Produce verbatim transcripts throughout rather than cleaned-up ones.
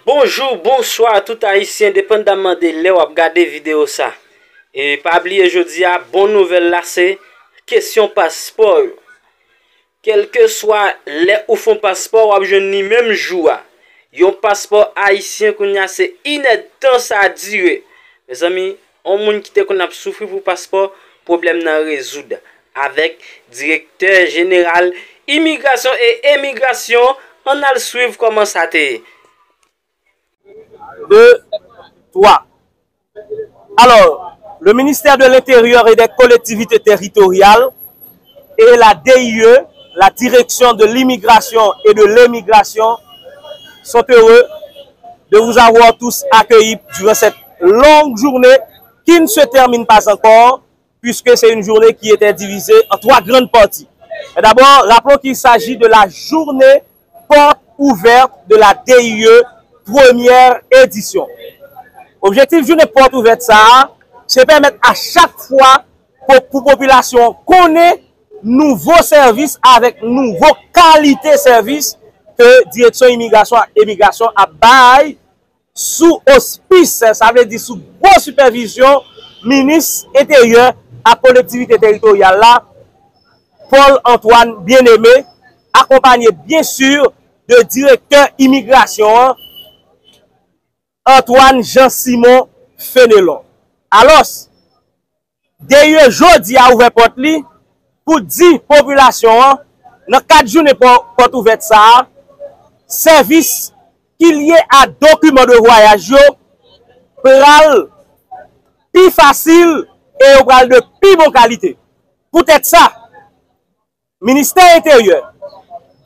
Bonjou, bonswa tout Ayisyen, depandamman de lè w ap gade videyo sa. E pa bliye jodi a, bon nouvèl la se kesyon paspò yo. Kèlkeswa lè ou fè yon paspò, w ap jwenn li menm jou a. Yon paspò ayisyen kounye a se inèdtan sa dire. Mezanmi, yon moun ki te konn ap soufri pou paspò, pwoblèm nan rezoud. Avèk direktè jeneral imigrasyon e emigrasyon, ann al swiv kòman sa te ye. Deux, trois. Alors, le ministère de l'Intérieur et des Collectivités Territoriales et la D I E, la Direction de l'Immigration et de l'Émigration, sont heureux de vous avoir tous accueillis durant cette longue journée qui ne se termine pas encore, puisque c'est une journée qui était divisée en trois grandes parties. Et d'abord, rappelons qu'il s'agit de la journée porte ouverte de la D I E première édition. Objektif jounen pòt ouvèt sa a, se pèmèt a chak fwa pou, pou popilasyon konnen nouvo sèvis avèk nouvo kalite sèvis ke Direksyon Imigrasyon ak Emigrasyon ap bay sou ospis, sa vle di sou gwo sipèvizyon minis enteryè ak kolektivite teritoryal la, Paul Antoine Bien-Aimé, akonpanye byen si de direktè imigrasyon an, Antoine Jean Simon Fenelon. Alòs, D I E jodi a ouvè pòt li pou di popilasyon an, nan kad jounen pò- pòt ouvèt sa a, sèvis ki lye a dokiman de vwayaj yo pral pi fasil e yo pral de pi bon kalite. Poutèt sa, Ministè Enteryè,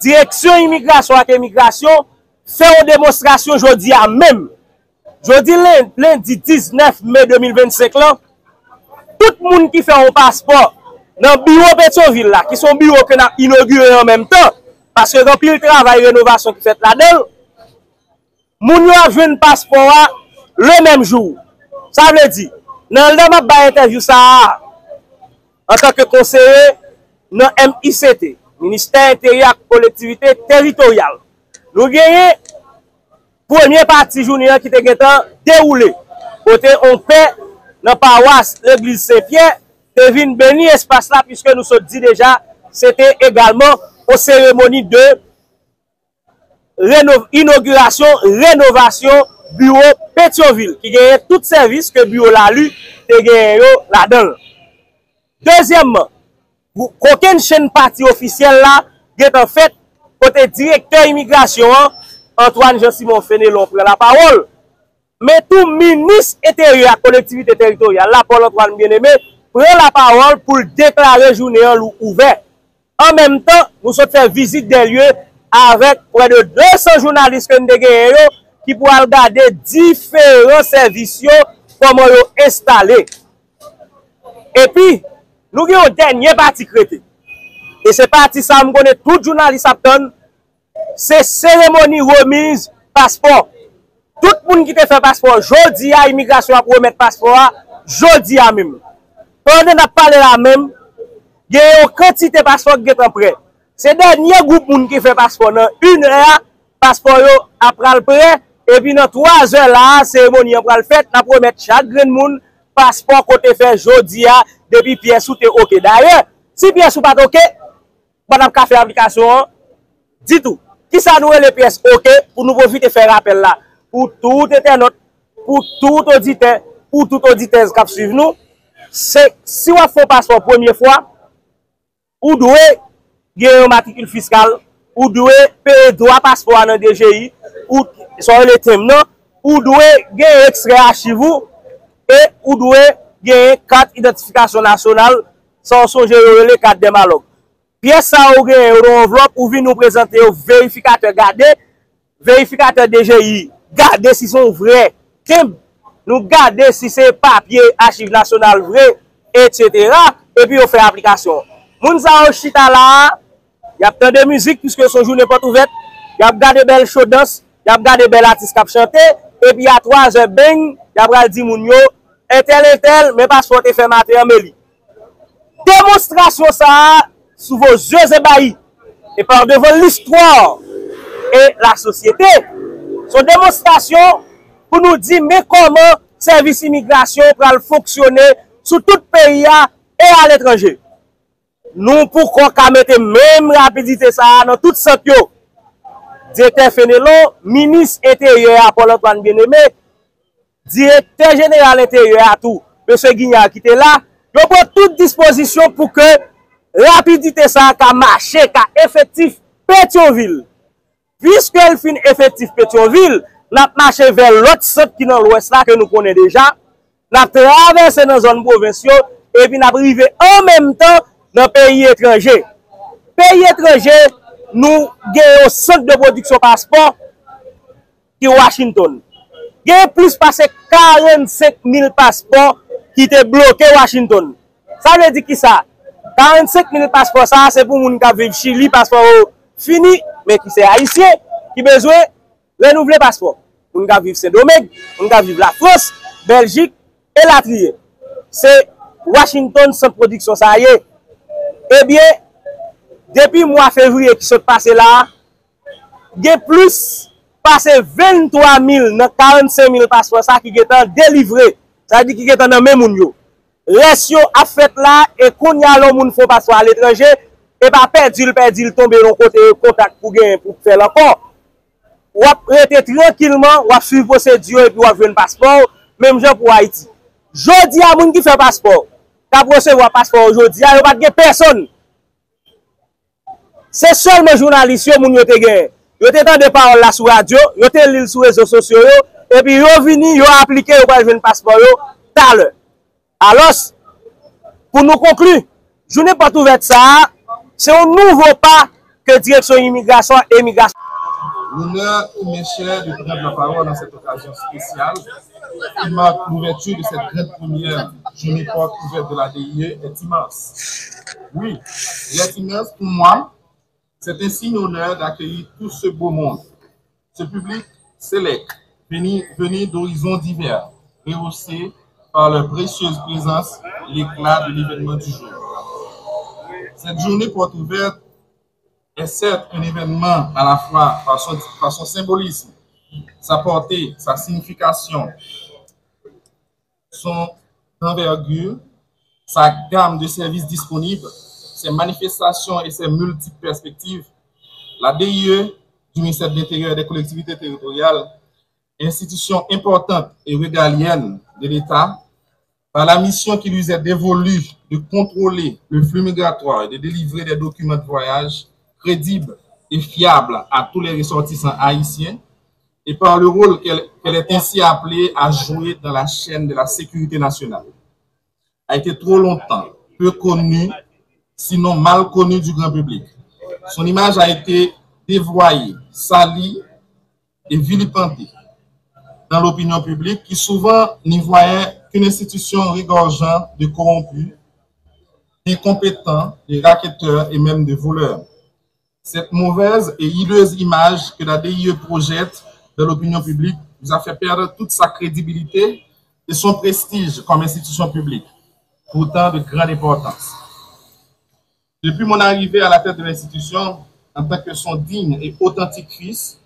Direksyon Imigrasyon ak Emigrasyon fè yon demonstrasyon jodi a menm. Jodi len- lendi diznèf me de mil vennsenk lan, tout moun ki fè yon paspò nan biwo Petyonvil la, ki se yon biwo ke n ap inogire an menm tan, paske gen anpil travay renovasyon ki fèt ladan l, moun yo ap jwenn paspò a le menm jou. Sa vle di, nan lè m ap bay entèvyou sa a, antanke konseye nan M I C T, Ministè Enteryè ak Kolektivite Teritoryal, nou genyen premye pati jounen an ki te gentan dewoule, kote yon pè nan pawas legliz Sen Pyè te vin beni espas la, piske nou sot di deja, se te egalman yon seremoni de reno- inogirasyon, renovasyon biwo Petyonvil, ki genyen tout sèvis ke biwo Lali te genyen yo ladan l. Dezyèmman, kokenn chenn pati ofisyèl la gentan fèt, kote direktè imigrasyon an, Antoine Jean Simon Fenelon, pran lapawòl, men tou minis enteryè ak kolektivite teritoryal la, Paul Antoine Bien-Aimé, pran lapawòl pou l deklare jounen an lou ouvè. An menm tan, nou sot fè vizit dè lye avèk prè de de san jounalis ke n te genyen yo, ki pou al gade diferan sèvis yo, kòman yo enstale. Epi, nou gen yon dènye pati k rete. E se pati sa a m konnen tout jounalis ap tann, se seremoni remiz paspò. Tout moun ki te fè paspò jodi a, imigrasyon ap remèt paspò a jodi a menm. Pandan n ap pale la menm, gen yon kantite paspò ki gentan prè. Se dènye gwoup moun ki fè paspò nan inè a, paspò yo ap pral prè, epi nan twazè la a, seremoni an pral fèt, n ap remèt chak grenn moun paspò ke w te fè jodi a, depi pyès ou te oke. Dayè, si pyès ou pa t oke, ou pa t ap ka fè aplikasyon an ditou. Kisa nou rele pyès oke pou nou pwofite fè rapèl la pou tout entènòt, pou tout oditè, pou tout oditèz k ap swiv nou, se si w ap fè yon paspò premye fwa, ou dwe gen yon matrikil fiskal, ou dwe peye dwa paspò a nan D G I, ou sa w rele tenm nan, ou dwe gen ekstrè achiv ou, e ou dwe gen kat idantifikasyon nasyonal, sa w sonje yo rele kat dè malòg. Pyès sa yo ou genyen yo nan yon anvlòp, ou vini ou prezante yo, verifikatè gade, verifikatè D G I gade si se yon vrè tenb, nou gade si se papye achiv nasyonal vre, etsetera, epi yo fè aplikasyon. Moun sa yo chita la a, y ap tande mizik, piske se yon jounen pòt ouvèt, y ap gade bèl cho dans, y ap gade bèl atis k ap chante, epi a twazè, beng, y ap pral di moun yo, entèl, entèl, men paspò w te fè maten an, men li. Demonstrasyon sa a, sous vos yeux ébahis et par devant l'histoire et la société, Se yon demonstrasyon pou nou di men kòman sèvis imigrasyon pral fonksyone sou tout peyi a e aletranje. Nou poko ka mete menm rapidite sa a nan tout sant yo. Direktè Fenelon, minis enteryè a Paul Antoine Bien-Aimé, direktè jeneral enteryè a tou, mesye Guignard ki te la, yo pran tout dispozisyon pou ke rapidite sa a ka mache, ka efektif Petyonvil. Piske l fin efektif Petyonvil, n ap mache vè lòt sant ki nan Lwès la ke nou konnen deja, n ap travèse nan zòn pwovens yo, epi n ap rive an menm tan nan peyi etranje. Peyi etranje, nou gen yon sant de pwodiksyon paspò ki Washington. Gen plis pase karannsenk mil paspò ki te bloke Washington. Sa vle di kisa? Karannsenk mil paspò sa a, se pou moun k ap viv Chili, paspò yo fini, men ki se ayisyen, ki bezwen renouvle paspò. Moun k ap viv Sendomeng, moun k ap viv Lafrans, Bèljik, elatriye. Se Washington sant pwodiksyon sa a ye. Ebyen, depi mwa fevriye ki sot pase la a, gen plis pase venntwa mil nan karannsenk mil paspò sa ki gentan delivre. Sa vle di ki gentan nan men moun yo. Rès yo ap fèt la, e kounye a lè yon moun fè yon paspò aletranje, e pa pèdi l, pèdi l tonbe yon kote kontak pou genyen pou fè l ankò. W ap rete trankilman, w ap swiv pwosedi yo epi w ap jwenn paspò w, menm jan pou Ayiti. Jodi a, moun ki fè paspò, k ap resevwa paspò yo jodi a, yo pa t gen pèsonn. Se sèlman jounalis yo, moun yo te genyen. Yo te tande pawòl la sou radyo, yo te li l sou rezo sosyo yo, epi yo vini, yo aplike, yo pral jwenn paspò yo talè. Alòs, pou nou konkli, jounen pòt ouvèt sa a, se yon nouvo pa ke Direksyon Imigrasyon e Migrasyon. L'honneur qui m'est cher de prendre la parole en cette occasion spéciale qui marque l'ouverture de cette grande première journée porte ouverte de la D I E est immense. Oui, il est immense pour moi. C'est un signe d'honneur d'accueillir tout ce beau monde, ce public sélect, venu, venu d'horizons divers, rehaussé par leur précieuse présence et l'éclat de l'événement du jour. Cette journée porte ouverte est certes un événement à la fois par son, par son symbolisme, sa portée, sa signification, son envergure, sa gamme de services disponibles, ses manifestations et ses multiples perspectives, la D I E du ministère de l'Intérieur et des Collectivités Territoriales, institution importante et régalienne de l'État, par la mission qui lui est dévolue de contrôler le flux migratoire et de délivrer des documents de voyage crédibles et fiables à tous les ressortissants haïtiens, et par le rôle qu'elle qu'elle est ainsi appelée à jouer dans la chaîne de la sécurité nationale, a été trop longtemps peu connue, sinon mal connue du grand public. Son image a été dévoyée, salie et vilipendée dans l'opinion publique qui souvent n'y voyait qu'une institution regorgeant de corrompus, d'incompétents, de racketeurs et même de voleurs. Cette mauvaise et hideuse image que la D I E projette dans l'opinion publique nous a fait perdre toute sa crédibilité et son prestige comme institution publique, pourtant de grande importance. Depuis mon arrivée à la tête de l'institution, en tant que son digne et authentique fils,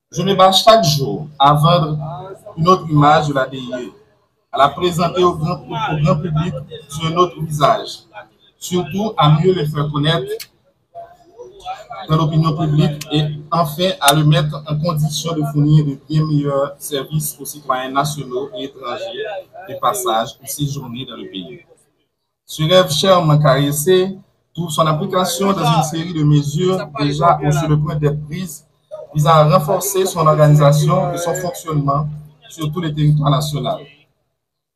je me bats chaque jour à vendre une autre image de la D I E, à la présenter au grand, au grand public sous un autre visage, surtout à mieux le faire connaître dans l'opinion publique et enfin à le mettre en condition de fournir de bien meilleurs services aux citoyens nationaux et étrangers de passage ou séjourner dans le pays. Ce rêve chèrement caressé trouve son application dans une série de mesures déjà ou sur le point d'être prises visant à renforcer son organisation et son fonctionnement sur tout le territoire national,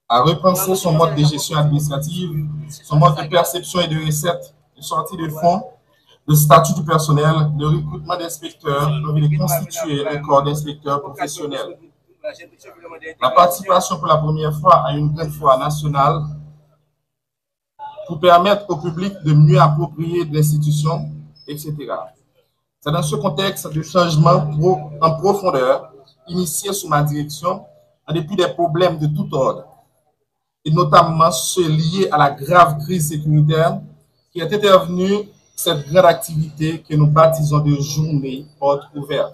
à repenser son mode de gestion administrative, son mode de perception et de recette, de sortie de fonds, le statut du personnel, le recrutement d'inspecteurs, l'envie de constituer un corps d'inspecteurs professionnels. La participation pour la première fois à une grande foire nationale pour permettre au public de mieux approprier de l'institution, et cetera. C'est dans ce contexte de changement pro- en profondeur, initié sous ma direction, en dépit des problèmes de tout ordre, et notamment ceux liés à la grave crise sécuritaire, qui est intervenue cette grande activité que nous baptisons de journée porte ouverte.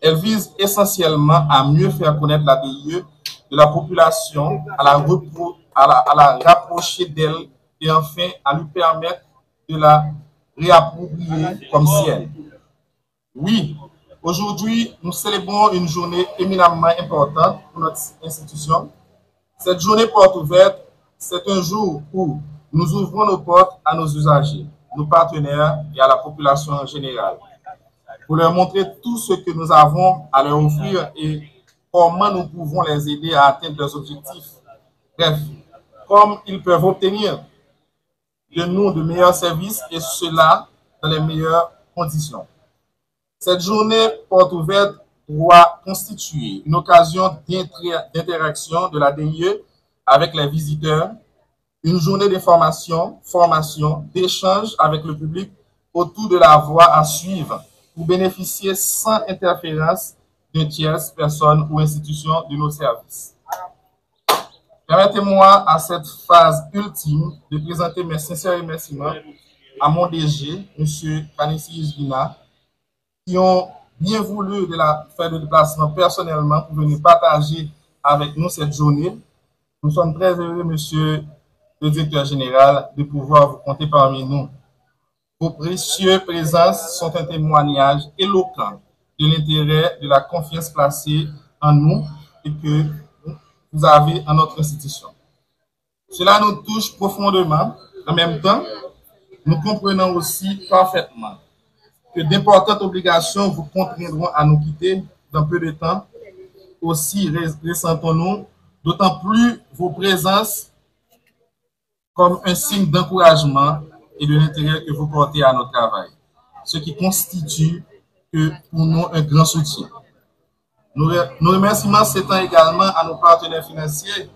Elle vise essentiellement à mieux faire connaître la D I E de la population, à la, repro- à la, à la rapprocher d'elle et enfin à lui permettre de la réapproprier comme sienne. Oui, aujourd'hui, nous célébrons une journée éminemment importante pour notre institution. Cette journée porte ouverte, c'est un jour où nous ouvrons nos portes à nos usagers, nos partenaires et à la population en général, pour leur montrer tout ce que nous avons à leur offrir et comment nous pouvons les aider à atteindre leurs objectifs. Bref, comme ils peuvent obtenir de nous de meilleurs services, et cela dans les meilleures conditions. Cette journée porte ouverte doit constituer une occasion d'inter- d'interaction de la D I E avec les visiteurs, une journée d'information, formation, d'échange avec le public autour de la voie à suivre pour bénéficier sans interférence d'une tierce personne ou institution de nos services. Permettez-moi, à cette phase ultime, de présenter mes sincères remerciements à mon D G, M. Canisius Vina, qui ont bien voulu de la, faire le déplacement personnellement pour venir partager avec nous cette journée. Nous sommes très heureux, Monsieur le Directeur Général, de pouvoir vous compter parmi nous. Vos précieuses présences sont un témoignage éloquent de l'intérêt, de la confiance placée en nous et que vous avez en notre institution. Cela nous touche profondément. En même temps, nous comprenons aussi parfaitement que d'importantes obligations vous contraindront à nous quitter dans peu de temps. Aussi, ré- ressentons-nous d'autant plus vos présences comme un signe d'encouragement et de l'intérêt que vous portez à notre travail, ce qui constitue que pour nous un grand soutien. Nos, re- nos remerciements s'étendent également à nos partenaires financiers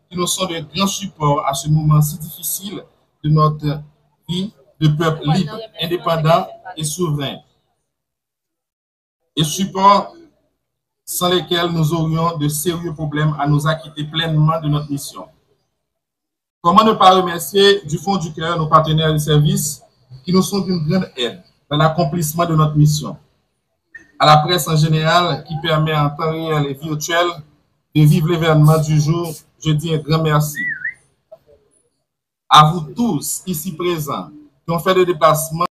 qui nous sont de grands supports à ce moment si difficile de notre vie de peuple libre, indépendant et souverain. Et supports sans lesquels nous aurions de sérieux problèmes à nous acquitter pleinement de notre mission. Comment ne pas remercier du fond du cœur nos partenaires de service qui nous sont d'une grande aide dans l'accomplissement de notre mission? À la presse en général, qui permet en temps réel et virtuel de vivre l'événement du jour, je dis un grand merci. À vous tous ici présents qui ont fait le déplacement